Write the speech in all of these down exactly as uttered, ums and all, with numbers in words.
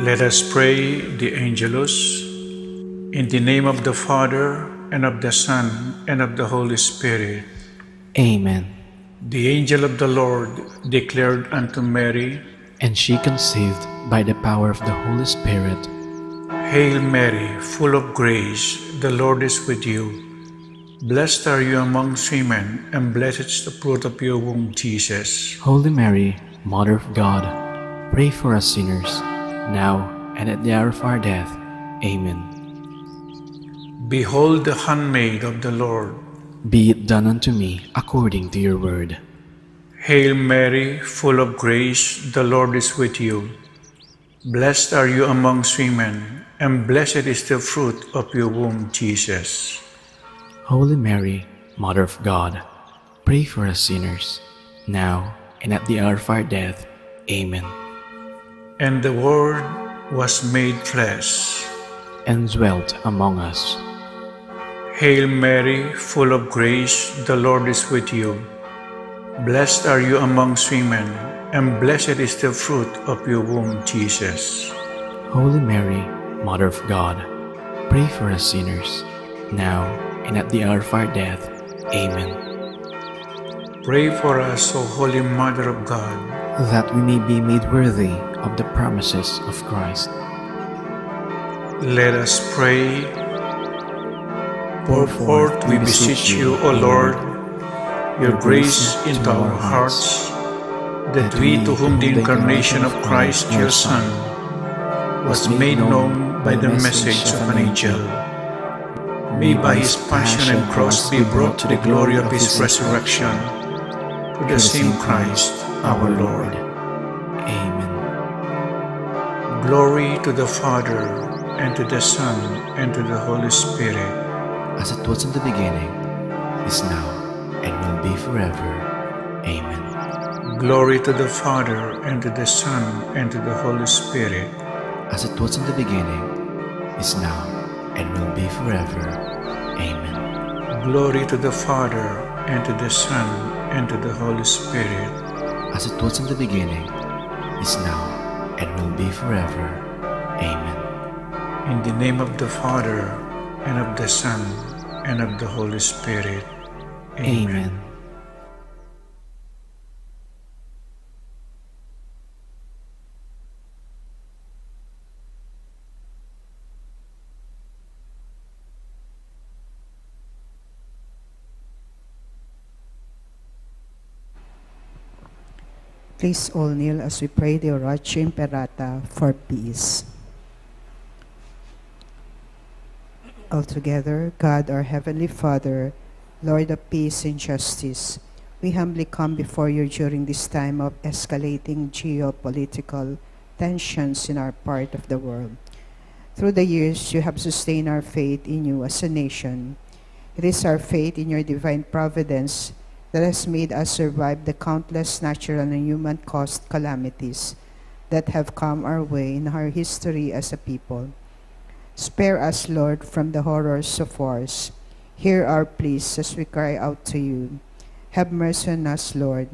Let us pray the Angelus. In the name of the Father, and of the Son, and of the Holy Spirit. Amen. The angel of the Lord declared unto Mary, and she conceived by the power of the Holy Spirit. Hail Mary, full of grace, the Lord is with you. Blessed are you amongst women, and blessed is the fruit of your womb, Jesus. Holy Mary, Mother of God, pray for us sinners, now and at the hour of our death. Amen. Behold the handmaid of the Lord. Be it done unto me according to your word. Hail Mary, full of grace, the Lord is with you. Blessed are you amongst women, and blessed is the fruit of your womb, Jesus. Holy Mary, Mother of God, pray for us sinners, now and at the hour of our death. Amen. And the Word was made flesh and dwelt among us. Hail Mary, full of grace, the Lord is with you. Blessed are you amongst women, and blessed is the fruit of your womb, Jesus. Holy Mary, Mother of God, pray for us sinners, now and at the hour of our death. Amen. Pray for us, O Holy Mother of God, that we may be made worthy of the promises of Christ. Let us pray. Pour forth, we beseech you, O Lord, your grace into our hearts, that we, to whom the incarnation of Christ, your Son, was made known by the message of an angel, may by his passion and cross be brought to the glory of his resurrection. Through the same Christ our Lord. Amen. Glory to the Father, and to the Son, and to the Holy Spirit. As it was in the beginning, is now, and will be forever. Amen. Glory to the Father, and to the Son, and to the Holy Spirit. As it was in the beginning, is now, and will be forever. Amen. Glory to the Father, and to the Son, and to the Holy Spirit. As it was in the beginning, is now, and will be forever. Amen. In the name of the Father, and of the Son, and of the Holy Spirit. Amen. Amen. Please all kneel as we pray the Oratio Imperata for peace. Altogether, God, our Heavenly Father, Lord of peace and justice, we humbly come before you during this time of escalating geopolitical tensions in our part of the world. Through the years, you have sustained our faith in you as a nation. It is our faith in your divine providence that has made us survive the countless natural and human-caused calamities that have come our way in our history as a people. Spare us, Lord, from the horrors of wars. Hear our pleas as we cry out to you. Have mercy on us, Lord.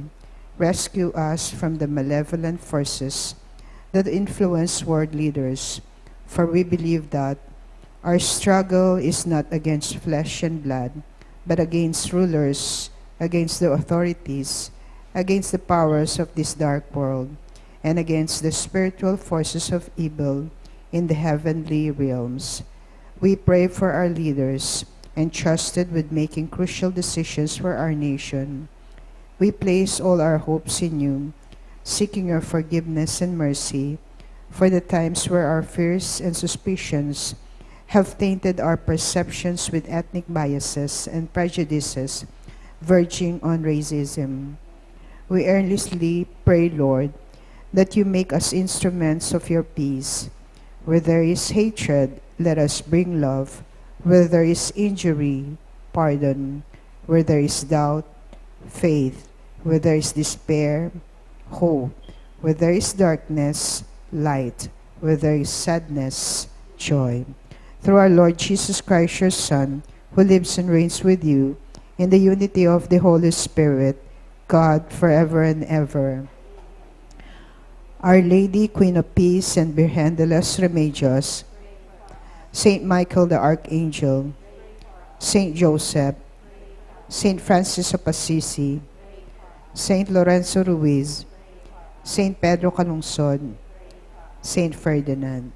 Rescue us from the malevolent forces that influence world leaders, for we believe that our struggle is not against flesh and blood, but against rulers, against the authorities, against the powers of this dark world, and against the spiritual forces of evil in the heavenly realms. We pray for our leaders, entrusted with making crucial decisions for our nation. We place all our hopes in you, seeking your forgiveness and mercy for the times where our fears and suspicions have tainted our perceptions with ethnic biases and prejudices verging on racism. We earnestly pray, Lord, that you make us instruments of your peace. Where there is hatred, let us bring love. Where there is injury, pardon. Where there is doubt, faith. Where there is despair, hope. Where there is darkness, light. Where there is sadness, joy. Through our Lord Jesus Christ, your Son, who lives and reigns with you in the unity of the Holy Spirit, God, forever and ever. Our Lady, Queen of Peace and Virgen de los Remedios, Saint Michael the Archangel, Saint Joseph, Saint Francis of Assisi, Saint Lorenzo Ruiz, Saint Pedro Calungsod, Saint Ferdinand.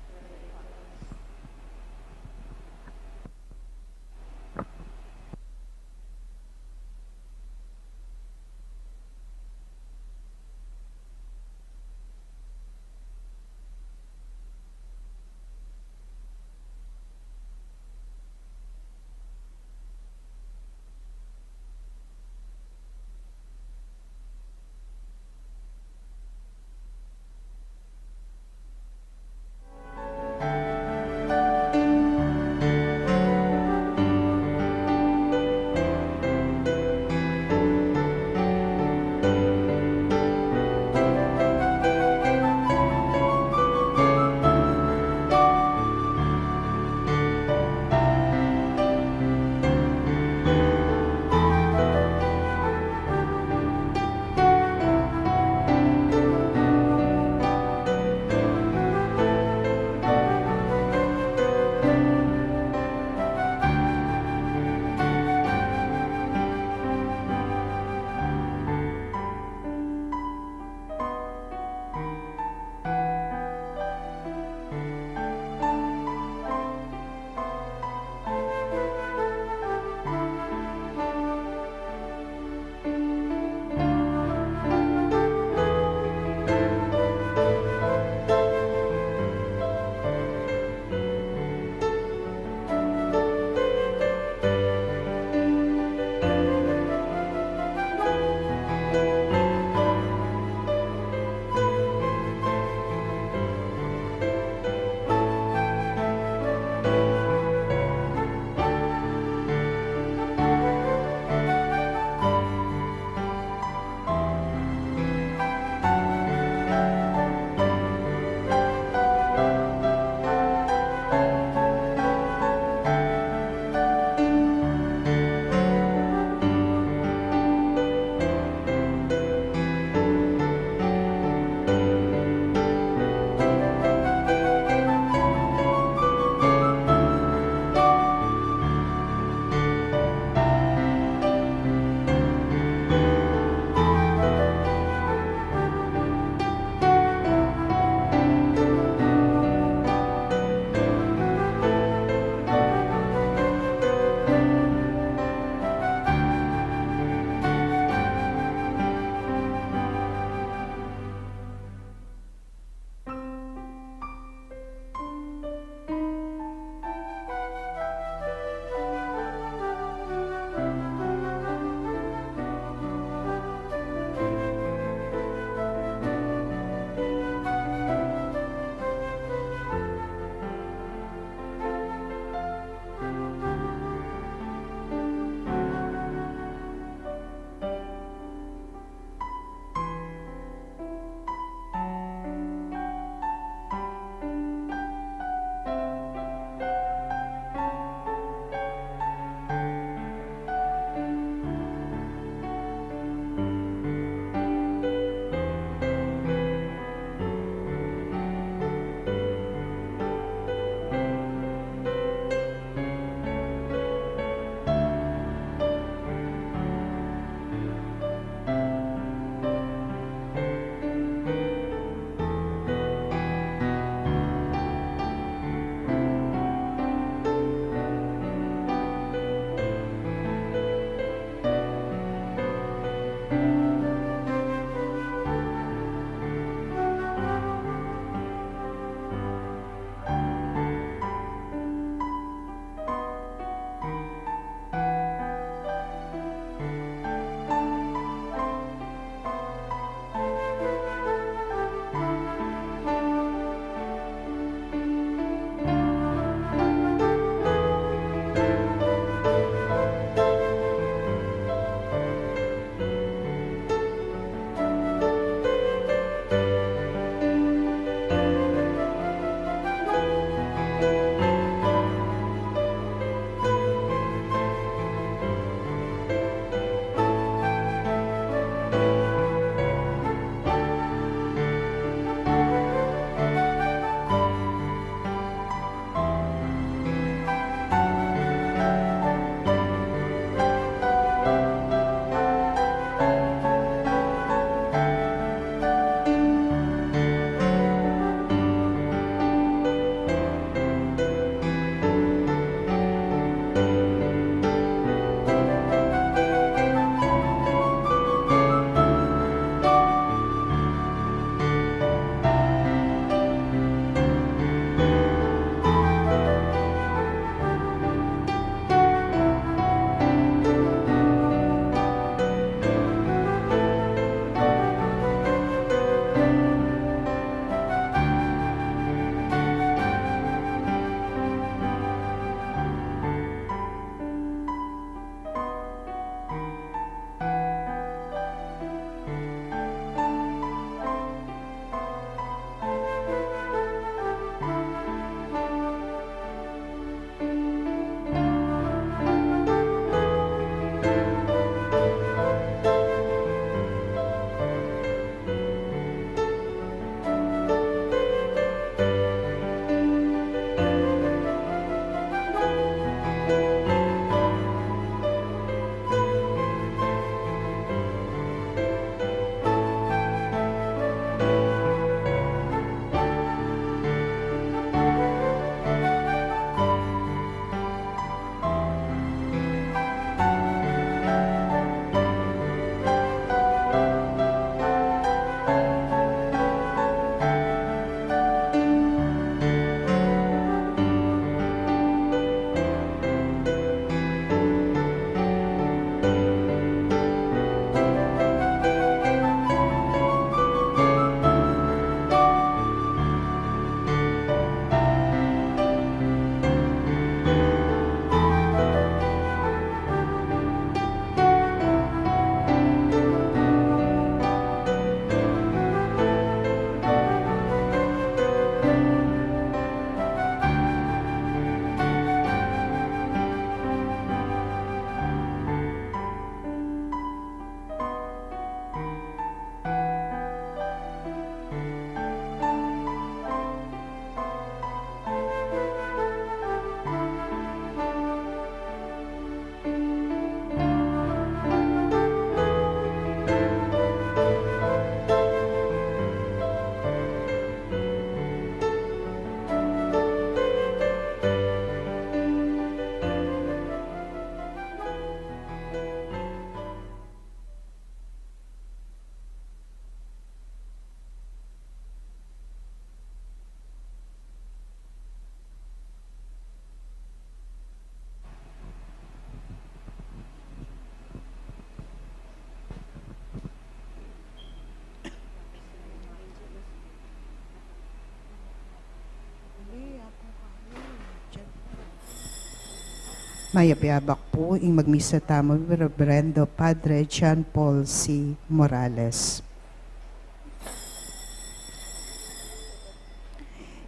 Mayap a abak pu ing magmisa tamu, Reverendo Padre John Paul C. Morales.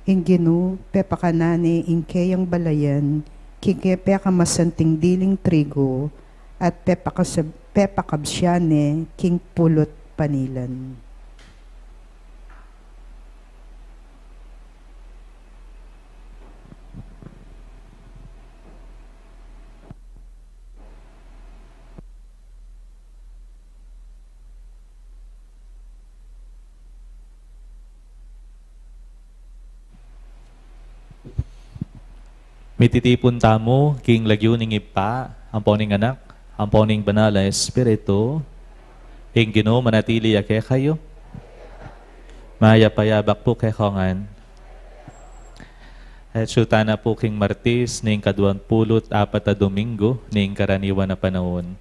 Ing Ginu, pepakanan ne ing keyang balayan king kepekamasanting diling trigu, at pepakasab-, pepakabsian ne king pulut panilan. Mititipun tamu king lagyu ning Ibpa, ampo ning Anak, ampo ning Banal a Espiritu. Ing Ginu manatili ya kekayu. Mayap a abak pu kekongan. Atsu tana pu king Martis ning kaduang pulu't apat a Domingo ning karaniwan a panaun.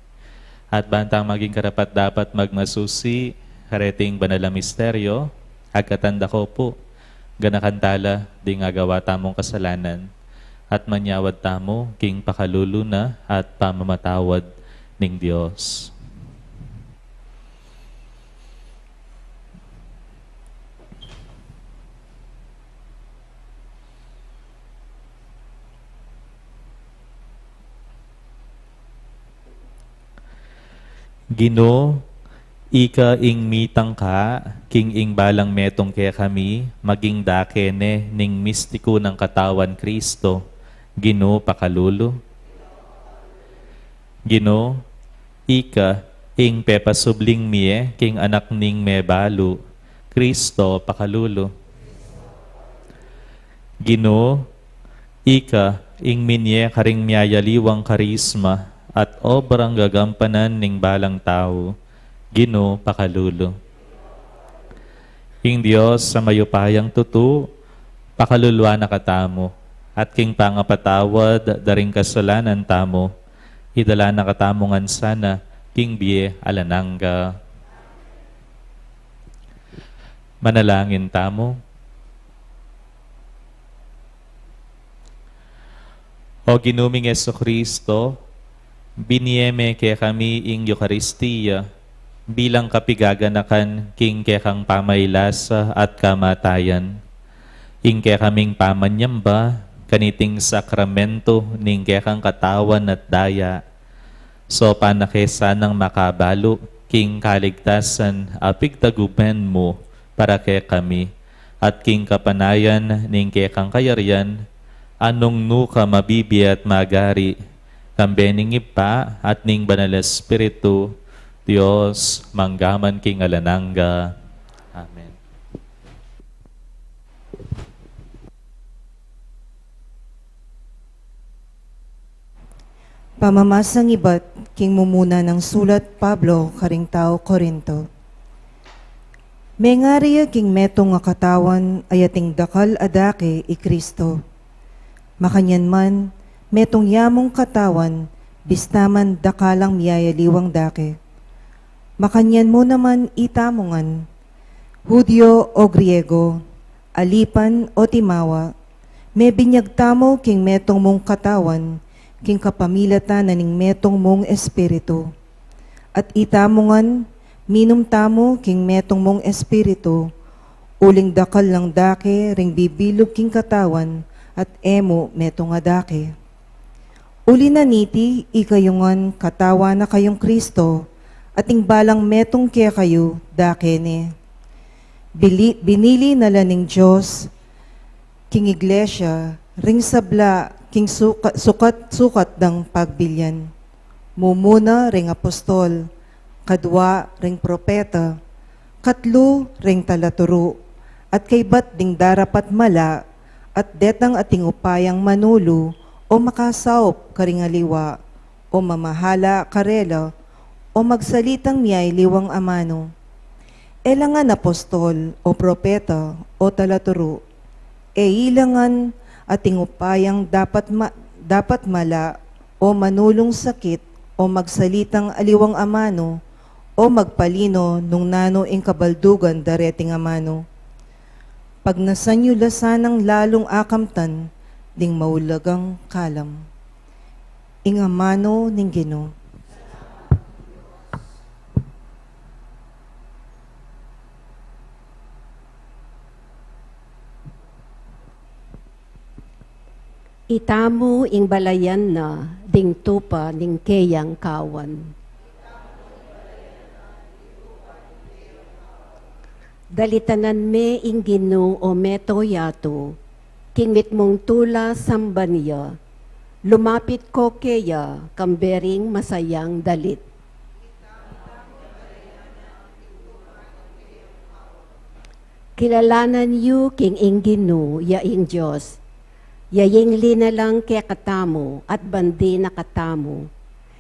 At bantang maging karapat-dapat magmasusi kareting banal a misteryo, agkatanda ko pu, ganakan tala ding agawa tamung kasalanan, at manyawad tamu king pakalulu na at pamamatawad ning Dios. Ginu, ika ing mitangka king ing balang metung kekami, maging dake ne ning mistiku nang katawan Kristo. Ginu, pakalulu. Ginu, ika ing pepasubling mie king anak ning mebalu. Kristo, pakalulu. Ginu, ika ing minye karing miyayaliwang karisma at obrang gagampanan ning balang tau. Ginu, pakalulu. Ing Dios a mayupayang tutu, pakaluluan na katamu, at king pangapatawad da ring kasalanan tamu, idala na katamu ngan sana king bie alang angga. Manalangin tamu. O Ginu ming Jesucristo, binie me kekami ing Eukaristia bilang kapigaganakan king kekang pamailasa at kamatayan. Ing kekaming pamanyamba kaniting sakramento ning kekang katawan at daya, saupan na ke sanang makabalu king kaligtasan a pigtaguban mu para kekami, at king kapanayan ning kekang kayarian, a nung nu ka mabibie at magari, kambe ning Ibpa at ning Banal a Espiritu, Dios, mangga man king alang angga. Amen. Pamamasang ibat king mumuna nang sulat Pablo karing tau Corinto. Mengari ya king metung a katawan a yating dakal a dake i Kristo. Makanyan man, metung ya mung katawan, bista man dakal lang miyayaliwang dake. Makanyan mu naman itamu ngan, Judio o Griego, alipan o timawa, mebinyag tamu king metung mung katawan, king kapamilatan na ning metung mung Espiritu. At itamu ngan, minum tamu king metung mung Espiritu, uling dakal lang dake ring bibilug king katawan, at e mu metung a dake. Uli na niti, ikayu ngan katawan na kayung Kristo, at ing balang metung kekayu dake ne. Bili-, binili na la ning Dios king iglesia ring sabla king suka-, sukat-sukat dang pagbilian. Mumuna ring apostol, kadwa ring propeta, katlu ring talaturu, at kaybat ding darapat mala, at detang ating upayang manulu o makasaup karing aliwa, o mamahala karela, o magsalitang miyayaliwang amanu. E la ngan apostol, o propeta, o talaturu. E ila ngan ating upayang dapat ma-, dapat mala, o manulung sakit, o magsalitang aliwang amanu, o magpalino nung nanu ing kabaldugan da reting amanu. Pagnasan yu la sanang lalung akamtan ding maulagang kalam. Ing amanu ning Ginu. Itamu ing balayan na ding tupa ning keyang kawan. Dalitanan me ing Ginu o meto yatu, king mitmung tula samban ya, lumapit ko keya, kambe ring masayang dalit. Kilalanan yu king ing Ginu ya ing Dios, ya ing linalang kekatamu at bandi na katamu.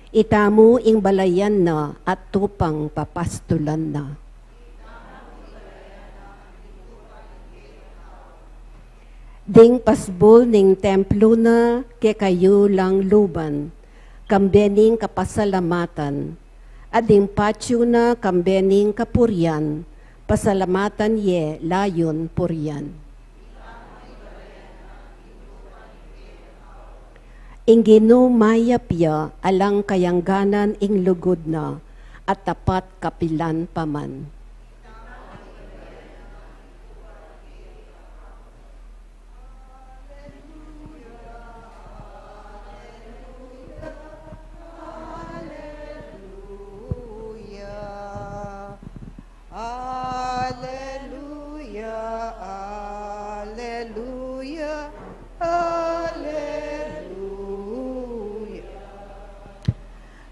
Itamu ing balayan na at tupang papastulan na. Ding pasbul ning templu na kekayu lang luban, kambe ning kapasalamatan, at ding patyu na kambe ning kapurian, pasalamatan ye layun purian. Ing Ginu mayap ya, alang kayangganan ing lugud na, at tapat kapilan pa man. Aleluya, aleluya, aleluya.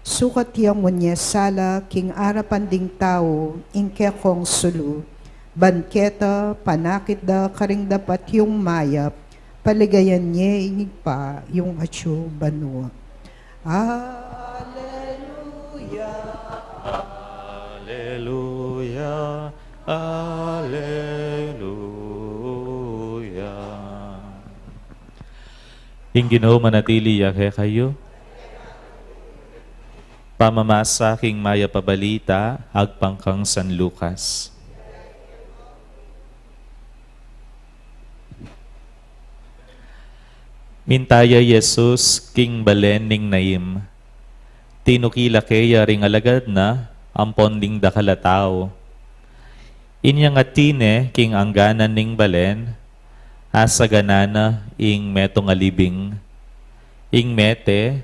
Sukat yang munye sala king arapan ding tau ing kekong sulu, ban keta panakit da karing dapat yung mayap, paligayan ye ing Ibpa yung atyu banua. Aleluya. Aleluya. Aleluya. Ing Ginu manatili ya kekayu. Pamamasa king Mayap a Balita agpang kang San Lucas. Minta ya i Jesus king balen ning Naim. Tinukil la keya ring alagad na ampon ding dakal a tau. Inya ngatine king angganan ning balen, asagana na ing metung a libing. Ing mete,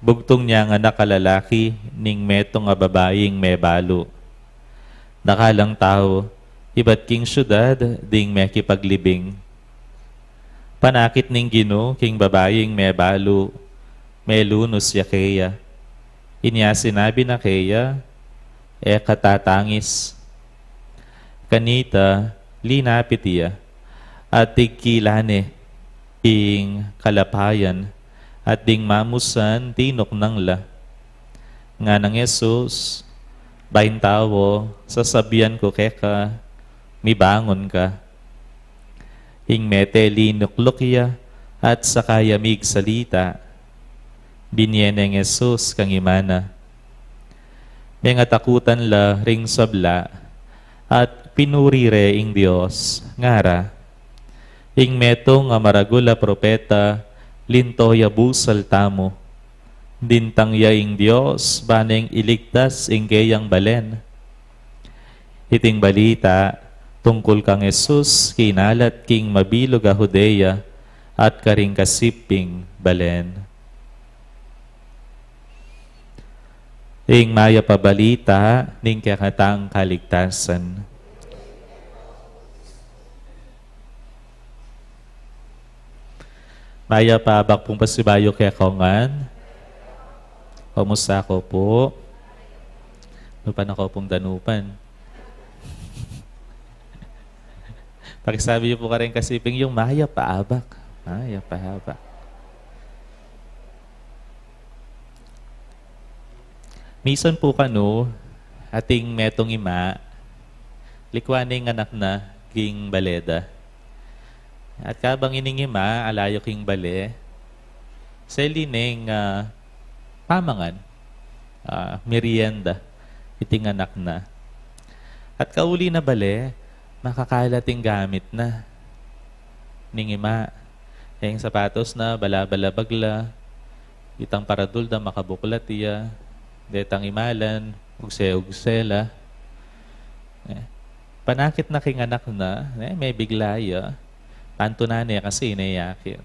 bugtung niyang anak a lalaki ning metung a babaing mebalu. Dakalang tau, ibat king siudad ding mekipaglibing. Panakit ning Ginu king babaing mebalu, melunus ya keya. Inya sinabi na keya, "E ka tatangis." Kanita, linapit iya, at tigkilan ne ing kalapayan, at ding mamusan tinuknang la. Nganang Jesus, "Bain tau, sasabian ku keka, mibangun ka." Ing mete linukluk ya, at saka ya migsalita. Binie neng Jesus kang ima na. Mengatakutan la ring sabla, at pinuri re ing Dios, ngara, "Ing metung a maragul a propeta, linto ya busal tamu. Dintang ya ing Dios, ba neng iligtas ing keyang balen." Iting balita tungkul kang Jesus kinalat king mabilug a Judea at karing kasiping balen. Ing Mayap a Balita ning kekatang kaligtasan. Mayap a abak pung pasibayu kekongan. Kumusta ko pu? Danupan ako pung danupan. Pakisabi yu pu karing kasiping yu, mayap a abak. Mayap a abak. Misan pu kanu, ating metung ima, likwan ne ing anak na king bale da. At kabang ining ima, alayu king bale, seli neng, ah, pamangan, ah, merienda, iting anak na. At kauli na bale, makakalat ing gamit na ning ima. Ing sapatos na, balabalabag la. Itang paradul da makabuklat ya, detang imalan, ugse-ugse la. Eh, panakit na king anak na, eh, mebigla ya, tantu na ne kasi ineyakit.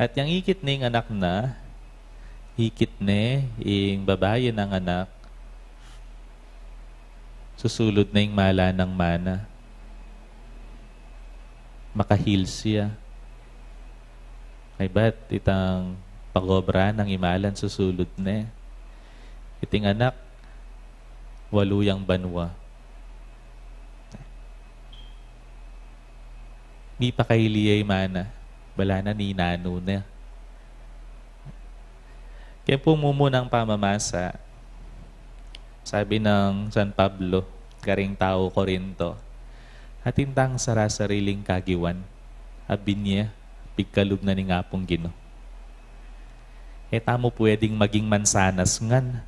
At yang ikit ning anak na, ikit ne ing babai nang anak, susulud ne ing mala nang mana. Maka-heal ya. Kaybat itang pag-obra nang imalan susulud ne. Iting anak, walu yang banua. Mipakaili ya ing mana, balamu na ninanu ne. Kaya pung mumunang pamamasa, sabi nang San Pablo karing tau Corinto, atin tang sarasariling kagiwan a binie, pigkalub na ning Apung Ginu. E tamu pwedeng maging mansanas ngan.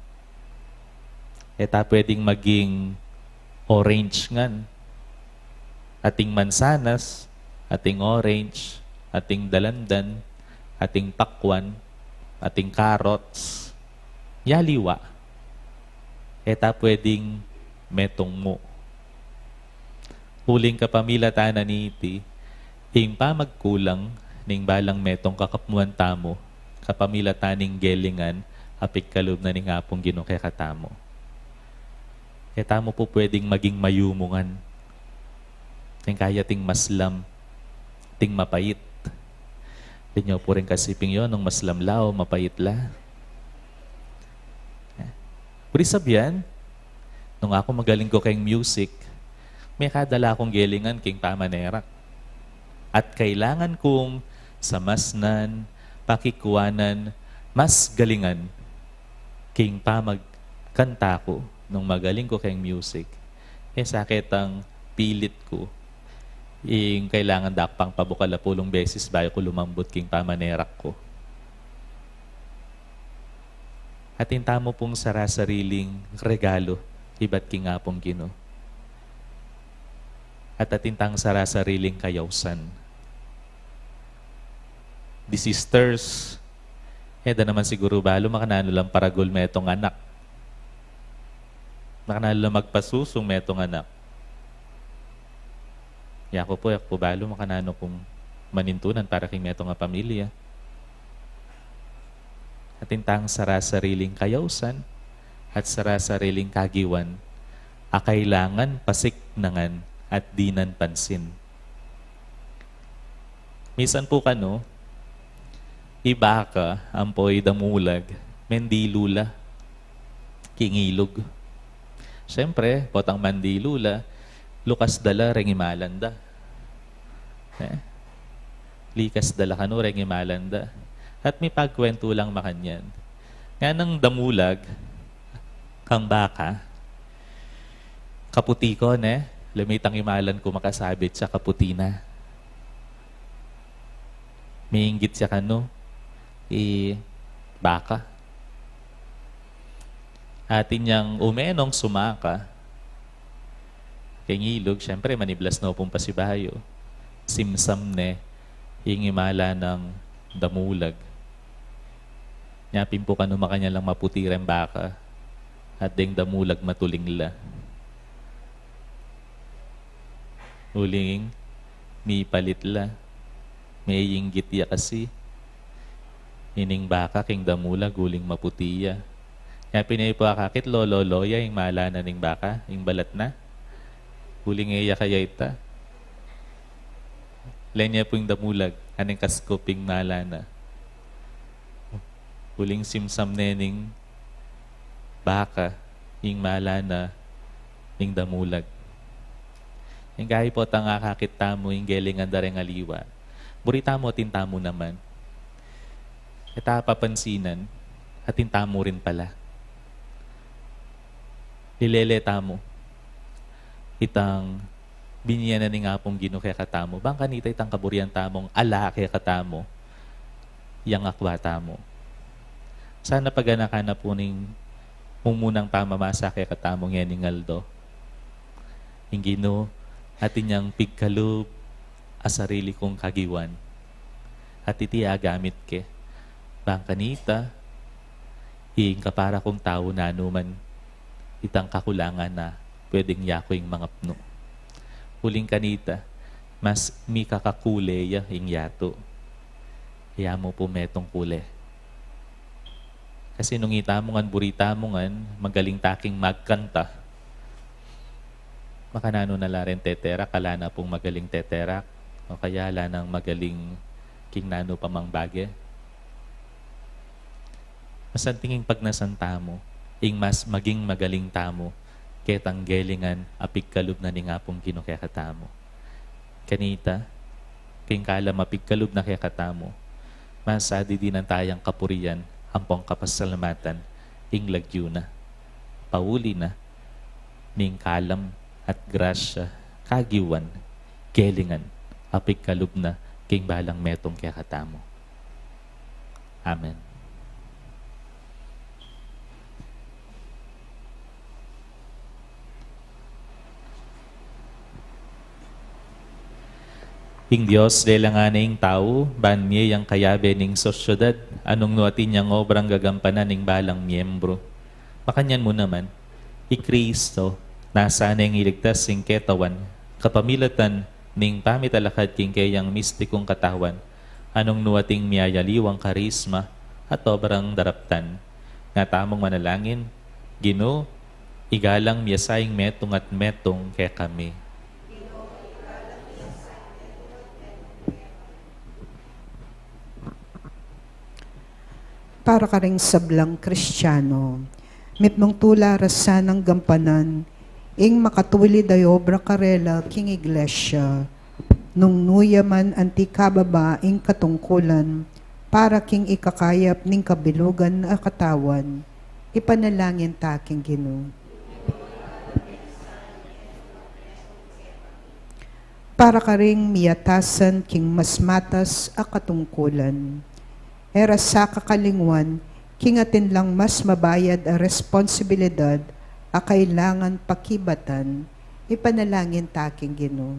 E ta pwedeng maging orange ngan. Ating mansanas, ating orange, ating dalandan, ating pakwan, ating carrots, ya aliwa. E ta pwedeng metung mu. Uling kapamilatan na niti, ing pamagkulang ning balang metung kakapmuan tamu, kapamilatan ning gelingan a pigkalub na ning Apung Ginu kekatamu. E tamu pu pwedeng maging mayumu ngan. Ing kaya ating maslam, ating mapait. Di nyo pu rin kasiping yun, nung maslam la o mapait la. Buri sabian, nung aku magaling ku keng music, mekadala kung gelingan king pamanerak. At kailangan kung samasnan, pakikuanan, mas galingan king pamagkanta ku nung magaling ku keng music. E sa ketang pilit ku, ing kailangan da ku pang pabukal a pulung beses bayu ku lumambut king pamanerak ku. Atin tamu pung sarasariling regalo ibat king Apung Ginu. At atin tang sarasariling kayausan. Di sisters, e da naman siguru balu makananu lang paragul metung anak. Makananu lang magpasusung metung anak. Yaku pu, yaku pu balu makananu kung manintunan para king metung a pamilya. Atin tang sarasariling kayausan at sarasariling kagiwan a kailangan pasiknangan at dinan pansin. Misan pu kanu, i baka ampo i damulag, mendilu la king ilug. Siyempre, potang mandilu la, lukas da la reng imalan da. E? Likas da la kanu reng imalan da. At mipagkwentu lang makanyan. Nganang damulag, kang baka, kaputi ko, ne? Lamitang imalan ku makasabit ya, kaputi na. Miinggit ya kanu i baka. Atin yang umenong sumaka keng ilug, siyempre, maniblas no pung pasibayu. Simsam ne ing imalan nang damulag. Nya pin pu kanu makanyan lang maputi reng baka at deng damulag matuling la. Uling mipalit la. Meinggit ya kasi ining baka king damulag uling maputi ya. Nya pin e pu akakit lololo ya ing mala na ning baka, ing balat na. Uling e ya kaya ita. Lenya pu ing damulag, aning kaskup ing mala na. Uling simsam ne ning baka ing mala na ning damulag. Ing gayu potang akakit tamu ing gelingan da reng aliwa, buri tamu atin tamu naman. E ta papansinan, atin tamu rin pala. Lilele tamu itang binie na ning Apung Ginu kekatamu. Bang kanita itang kaburian tamung ala kekatamu yang akwa tamu. Sana paganakan na pu ning mumunang pamamasa kekatamu ngening aldo. Ing Ginu, atin yang pigkalub a sarili kung kagiwan. At iti agamit ke Bang kanita, ing kapara kung tau nanu man itang kakulangan na pwedeng yaku ing mangapnu. Uling kanita, mas mikakakule ya ing yatu. Kaya mu pu metung kule. Kasi nung itamu ngan, buri tamu ngan, magaling taking magkanta. Makananu na la rin teterak, ala na pung magaling teterak, o kaya ala nang magaling king nanu pa mang bage. Masanting ing pagnasan tamu, ing mas maging magaling tamu, ketang gelingan a pigkalub na ning Apung Ginu kekatamu. Kanita, king kalam a pigkalub na kekatamu, mas adidinan tayang kapurian ampong kapasalamatan ing lagyu na, pauli na ning kalam at grasya, kagiwan, gelingan a pigkalub na king balang metung kekatamu. Amen. Ing Dios, lelangan ne ing tau, ban mie yang kayabe ning sosyedad, a nung nu atin yang obrang gagampanan ning balang miyembru. Makanyan mu naman, i Kristo, nasa neng iligtas ing ketawan, kapamilatan ning pamitalakad king keyang mistikung katawan, a nung nu atin miyayaliwang karisma at obrang daraptan. Nga tamung manalangin, Ginu, igalang mie sa ing metung at metung kekami. Para karing sablang Kristiano, mitmung tula ra sanang gampanan ing makatulid a obra karela king Iglesia, nung nu ya man anti kababa ing katungkulan para king ikakayap ning kabilugan a katawan, ipanalangin ta king Ginu. Para karing miatasan king mas matas a katungkulan, e ra sa kakalingwan king atin lang mas mabayad a responsibilidad a kailangan pakibatan, ipanalangin ta king Ginu.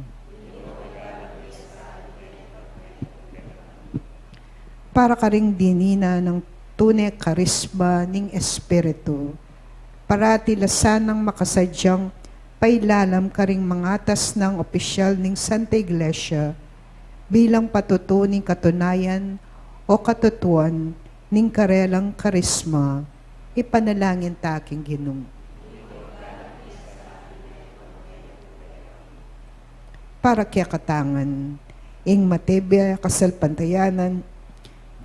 Para karing dinina nang tune karisma ning Espiritu, parati la sanang makasadyang pailalam karing mangatas nang opisyal ning Santa Iglesia bilang patutu ning katunayan o katutuan ning karelang karisma, ipanalangin ta king Ginu. Para kekatang ngan, ing matebe a kasalpantayanan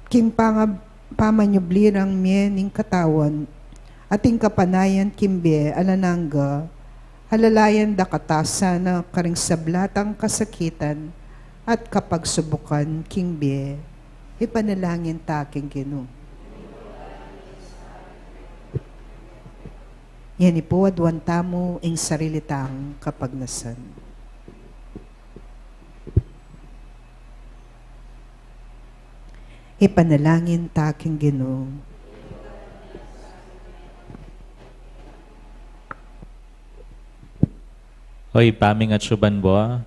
king panga-, pamanyubli rang mie ning katawan, at ing kapanayan king bie alang angga, alalayan da kata sana karing sabla tang kasakitan at kapagsubukan king bie, ipanalangin ta king Ginu. Ngeni pu aduan tamu ing sarili tang kapagnasan. Ipanalangin ta king Ginu. O Ibpa ming atsu banua,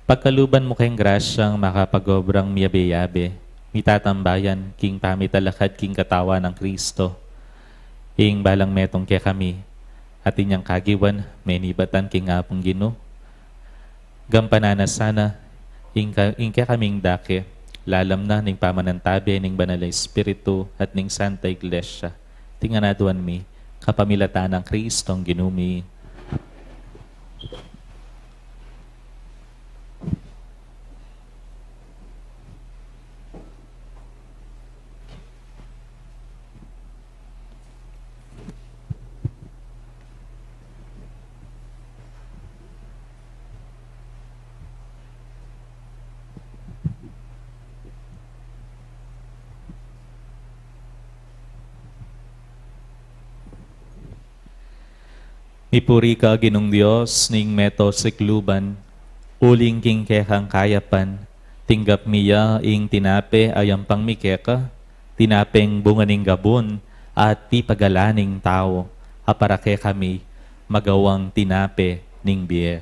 pagkaluban mu keng grasyang makapag-obrang miyabe-yabe, mitatambayan king pamitalakad king katawan nang Kristo, ing balang metung kekami, at inyang kagiwan, menibatan king Apung Ginu. Gampanan na sana, ing ka-, ing kekaming dake, lalam na ning pamanantabe ning Banal a Espiritu at ning Santa Iglesia. Iti ngan aduan mi, kapamilatan nang Kristong Ginu mi. Mipuri ka, Ginung Dios ning meto sikluban, uling king kekang kayapan, tinggap mi ya ing tinape a yampang mi keka, tinapeng bunga ning gabun at pipagalan ning tau, a para kekami magawang tinape ning bie.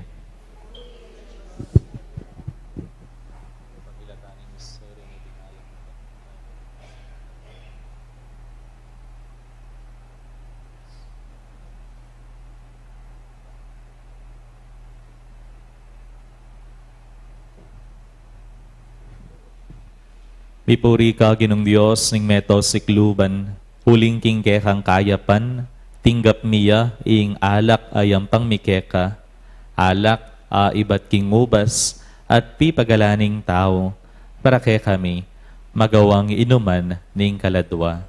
Mipuri ka, Ginung Dios ning meto sikluban, uling king kekang kayapan, tinggap mi ya ing alak a yampang mi keka, alak a ibat king ubas at pipagalan ning tau, para kekami magawang inuman ning kaladua.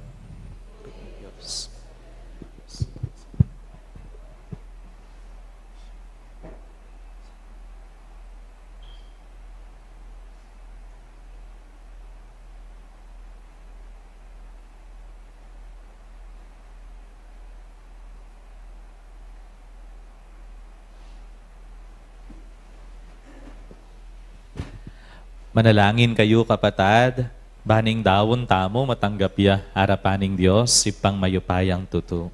Manalangin kayu, kapatad, ban ing daun tamu matanggap ya arapan ning Dios, Ibpang mayupayang tutu.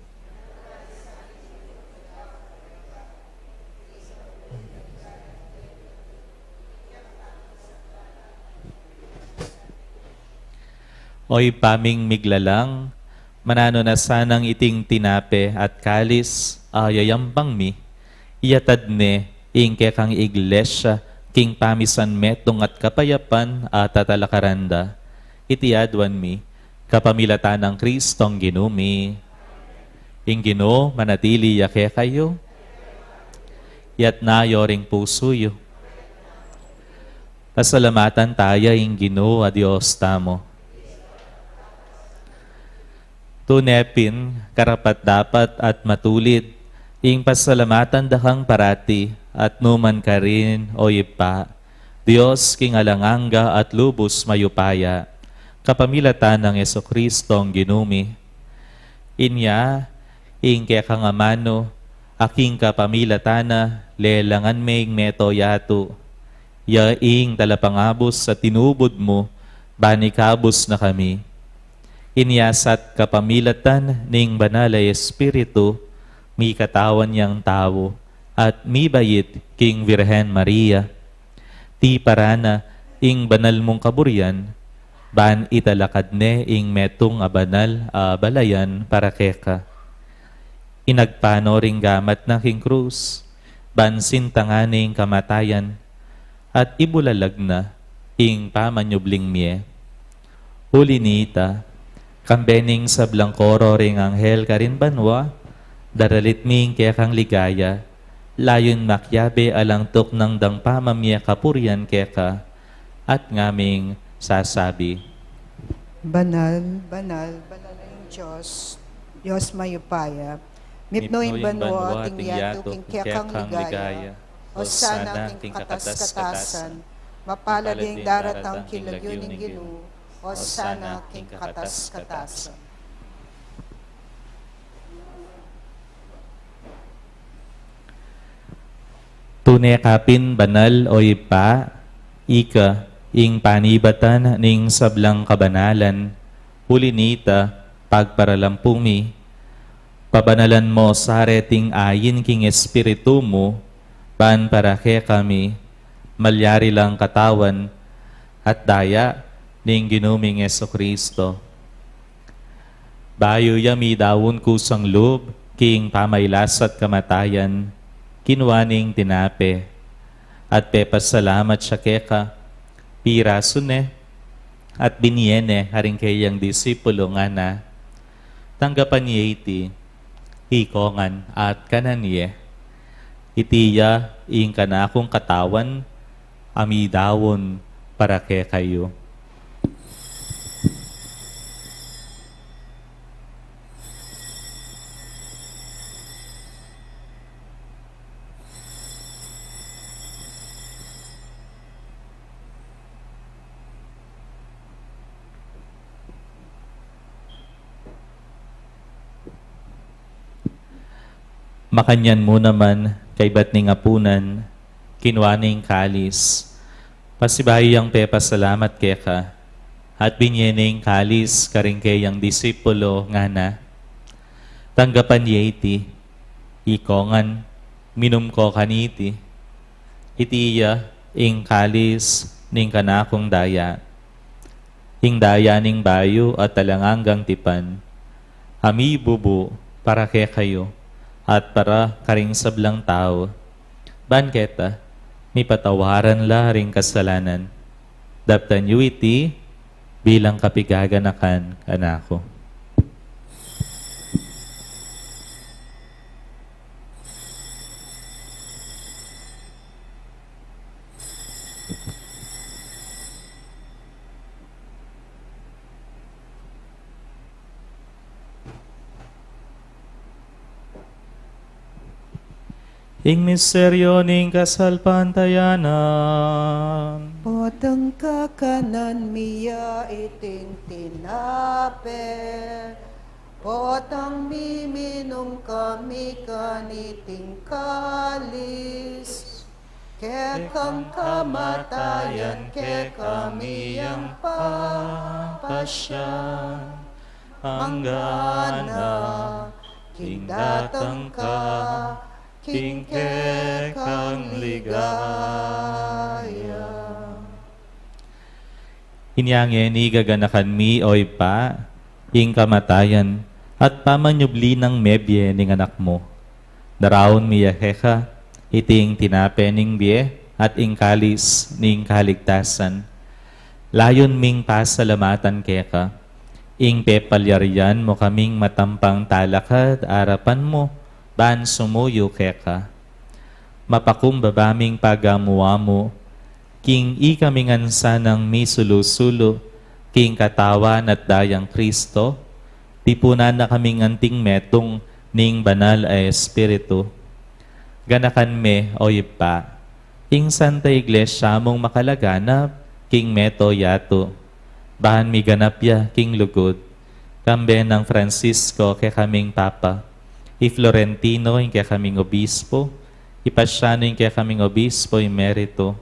O Ibpa ming miglalang, mananu na sanang iting tinape at kalis a yayampang mi, iyatad ne ing kekang Iglesia king pamisan metung at kapayapan a tatalakaran da. Iti aduan mi kapamilatan nang Kristong Ginu mi. Ing Ginu manatili ya kekayu. Itas yu ring pusu yu. Pasalamatan taya ing Ginu a Dios tamu. Tune pin karapat-dapat at matulid ing pasalamatan da kang parati at nu man karin, O Ibpa, Dios king alang angga at lubus mayupaya, kapamilatan nang Jesucristong Ginu mi. Inya, ing kekang amanu, a king kapamilatan na lelangan me ing meto yatu, ya ing talapangabus a tinubud mu ban ikabus na kami. Inya sa kapamilatan ning Banal a Espiritu, mikatawan yang tau at mibait king Virgen Maria. Tiparan na ing banal mung kaburian, ban italakad ne ing metung a banal a balayan para keka. Inagpano ring gamat na king krus, ban sintangan ne ing kamatayan, at ibulalag na ing pamanyubling mie. Uli nita, kambe ning sablang koro ring anghel karin banua, daralit mi ing kekang ligaya, layun makiabe alang tuknang dang pamamie kapurian keka, at ngaming sasabi: Banal, banal, banal ing Dios, Dios mayupaya. Mipnu ing banua at ing yatu king kekang ligaya. Hosana king katas-katasan. Mapalad ing daratang king lagyu ning Ginu. Hosana king katas-katasan. Tune ka pin banal, O Ibpa, ika ing panibatan ning sablang kabanalan, uli nita, pagparalampu mi, pabanalan mo sa reting ain king Espiritu mu, ban para kekami, malyari lang katawan at daya ning Ginu ming Jesucristo. Bayu ya midaun kusang lub king pamailas at kamatayan, kinua ne ing tinape, at pepasalamat ya keka, pirasu ne, at binie ne karing keyang disipulu, ngana: Tanggapan ye iti, ikongan at kanan ye. Iti ya ing kanakung katawan, a midaun para kekayu. Makanyan mu naman, kaybat ning apunan, kinua ne ing kalis, pasibayu yang pepasalamat keka, at binie ne ing kalis karing keyang disipulu, ngana: Tanggapan ye iti, ikongan, minum ko kaniti. Iti ya ing kalis ning kanakung daya, ing daya ning bayu at alang anggang tipan, a mibubu para kekayu at para karing sablang tau, ban keta mipatawaran la ring kasalanan. Daptan yu iti, bilang kapigaganakan kanaku. Ing misteryo ning kasalpantayanan. Potang kakanan mi ya iting tinape, potang miminum kami kaniting kalis, kekang kamatayan kekami yang papasyan, anggana king datang ka king kekang ligaya. Inya ngeni gaganakan mi, o Ibpa, ing kamatayan at pamanyubli nang mebie ning Anak mu. Daraun mi ya keka iting tinape ning bie at ing kalis ning kaligtasan. Layun ming pasalamatan keka ing pepalyarian mu kaming matampang talakad arapan mu ban sumuyu keka. Mapakumbaba ming pagamu-amu king ikami ngan sanang misulu-sulu king katawan at dayang Kristo, tipunan na kaming anting metung ning Banal a Espiritu. Ganakan me, o Ibpa, ing Santa Iglesia mung makalaganap king mabilug a yatu, ban miganap ya king lugud, kambe nang Francisco kekaming Papa, i Florentino ing kekaming Obispo, i Paciano ing kekaming Obispo Emerito,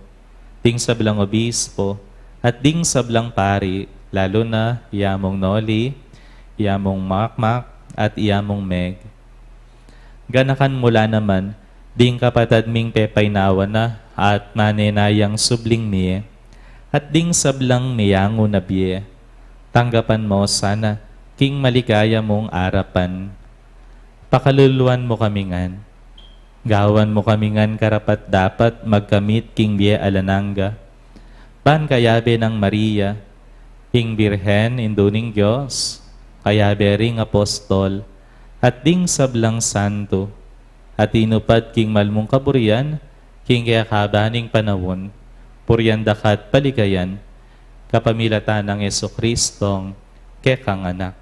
ding sablang obispo, at ding sablang pari, lalu na i Among Noli, i Among Makmak, at i Among Meg. Ganakan mu la naman ding kapatad ming pepainawa na at manenayang subling mie, at ding sablang meyangu na bie. Tanggapan mu sana king maligaya mung arapan. Pakaluluan mu kami ngan. Gawan mu kami ngan karapat-dapat magkamit king bie alang angga, ban kayabe nang Maria, ing Birhen, Indu ning Dios, kayabe ring apostol, at ding sablang santo, a tinupad king mal mung kaburian king kekaban ning panaun, purian da ka at paligayan, kapamilatan nang Jesucristong kekang Anak.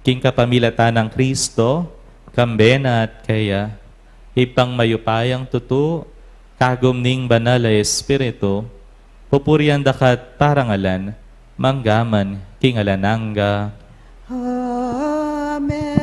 King kapamilatan nang Kristo, kambe na at keya, Ibpang mayupayang tutu, kagum ning Banal a Espiritu, pupurian da ka at parangalan, mangga man king alang angga. Amen.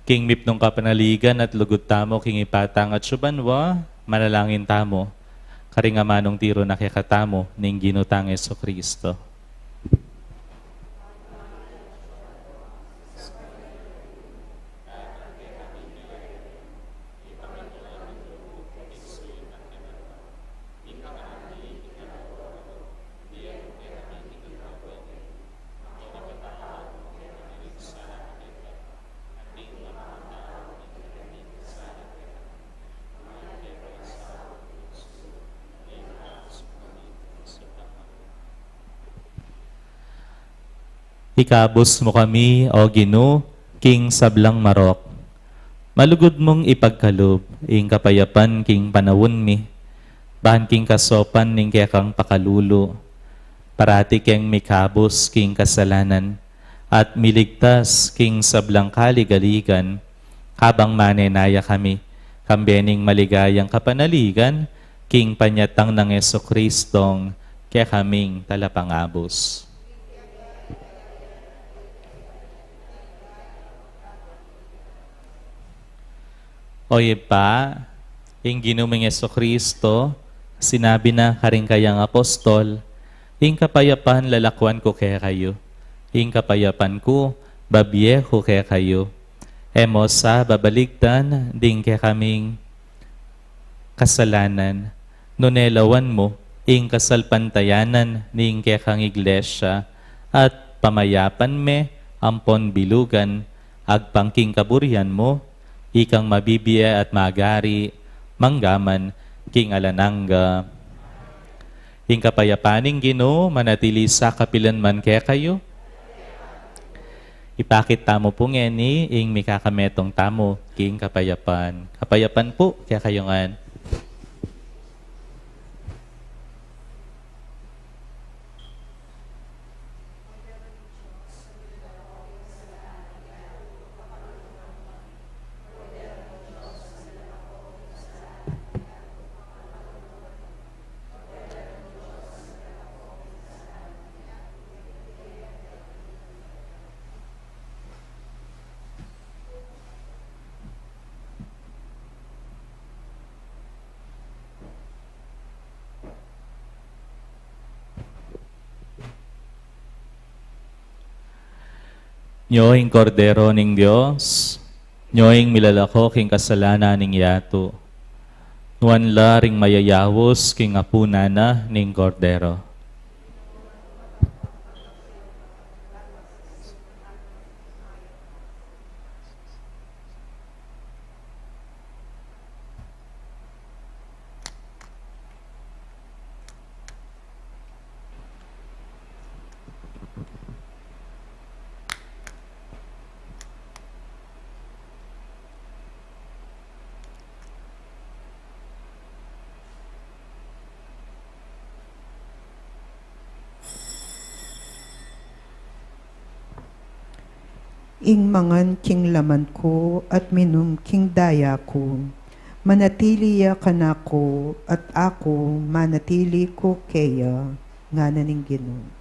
King mipnung kapanaligan at lugud tamu king Ibpa tang atsu banua, manalangin tamu karing amanung tiru na kekatamu ning Ginu tang Jesucristo. Ikabus mu kami, O Ginu, king sablang marok. Malugud mung ipagkalub ing kapayapan king panaun mi, ban king kasopan ning kekang pakalulu, parati keng mikabus king kasalanan, at miligtas king sablang kaligaligan, kabang manenaya kami, kambe ning maligayang kapanaligan, king panyatang nang Jesucristong kekaming Talapangabus. O Ibpa, ing Ginu ming Jesucristo, sinabi na karing kayang apostol, "Ing kapayapan lalakuan ku kekayu, ing kapayapan ku babie ku kekayu." E mu sa babaligtan ding kekaming kasalanan, nune lawan mu ing kasalpantayanan ning kekang Iglesia, at pamayapan me ampon bilugan agpang king kaburian mu, ikang mabibie at magari manggaman king alang angga. Ing kapayapan ning Ginu manatili sa kapilan man kekayu. Ipakit tamu pu ngeni ing mikakametung tamu king kapayapan. Kapayapan pu kekayu ngan. Nyo ing Kordero ning Dios, nyo ing milalako king kasalanan ning yatu. Nuan la ring mayayaus king apunan na ning Kordero. Ing mangan king laman ku at minum king daya ku, manatili ya kanaku at aku manatili ku keya, ngana ning Ginu.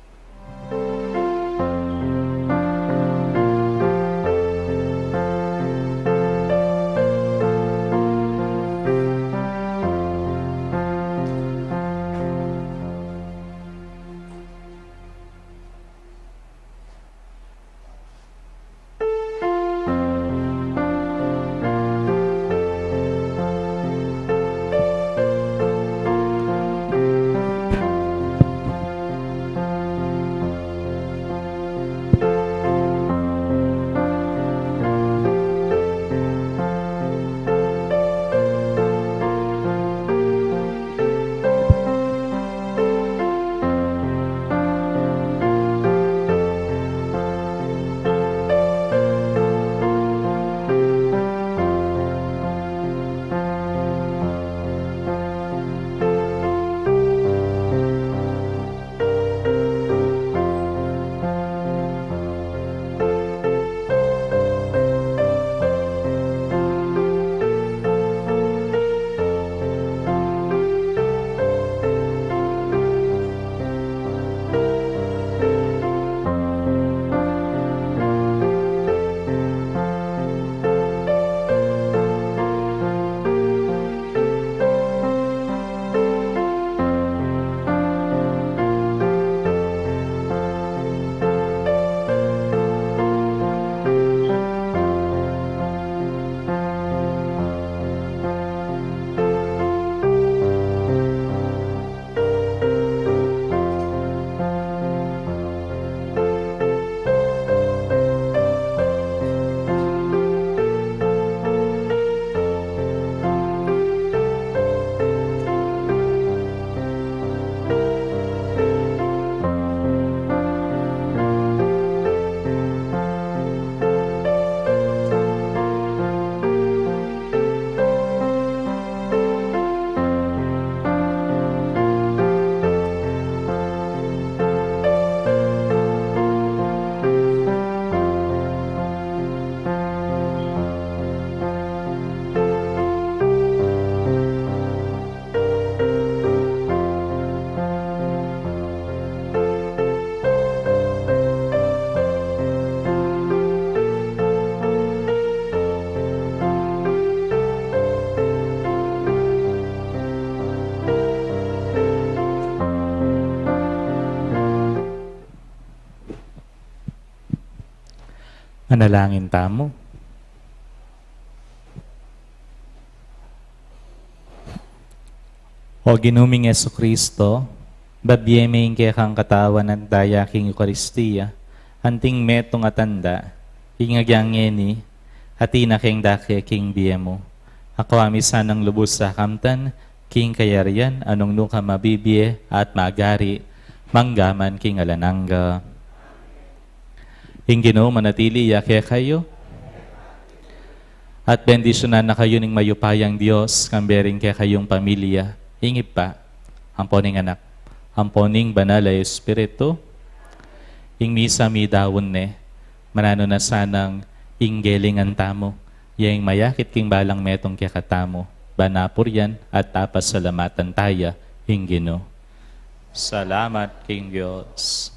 Manalangin tamu. O Ginu ming Jesucristo, babie me ing kekang katawan at daya king Eukaristia, Anting metung a tanda, ing agyang ngeni, atin na keng dake king bie mu. Akua mi sanang lubus a kamtan, king kayarian, nung nukarin mabibie, at magari, mangga man king alang angga. Ing Ginu manatili ya kekayu. At bendisyunan na kayu ning mayupayang Dios, kambe ring kekayung pamilya, ing Ibpa, ampo ning Anak, ampo ning Banal a Espiritu. Ing misa midaun ne, mananu na sanang ing gelingan tamu, ya ing mayakit king balang metung kekatamu, ban apurian at pasalamatan taya ing Ginu. Salamat king Dios.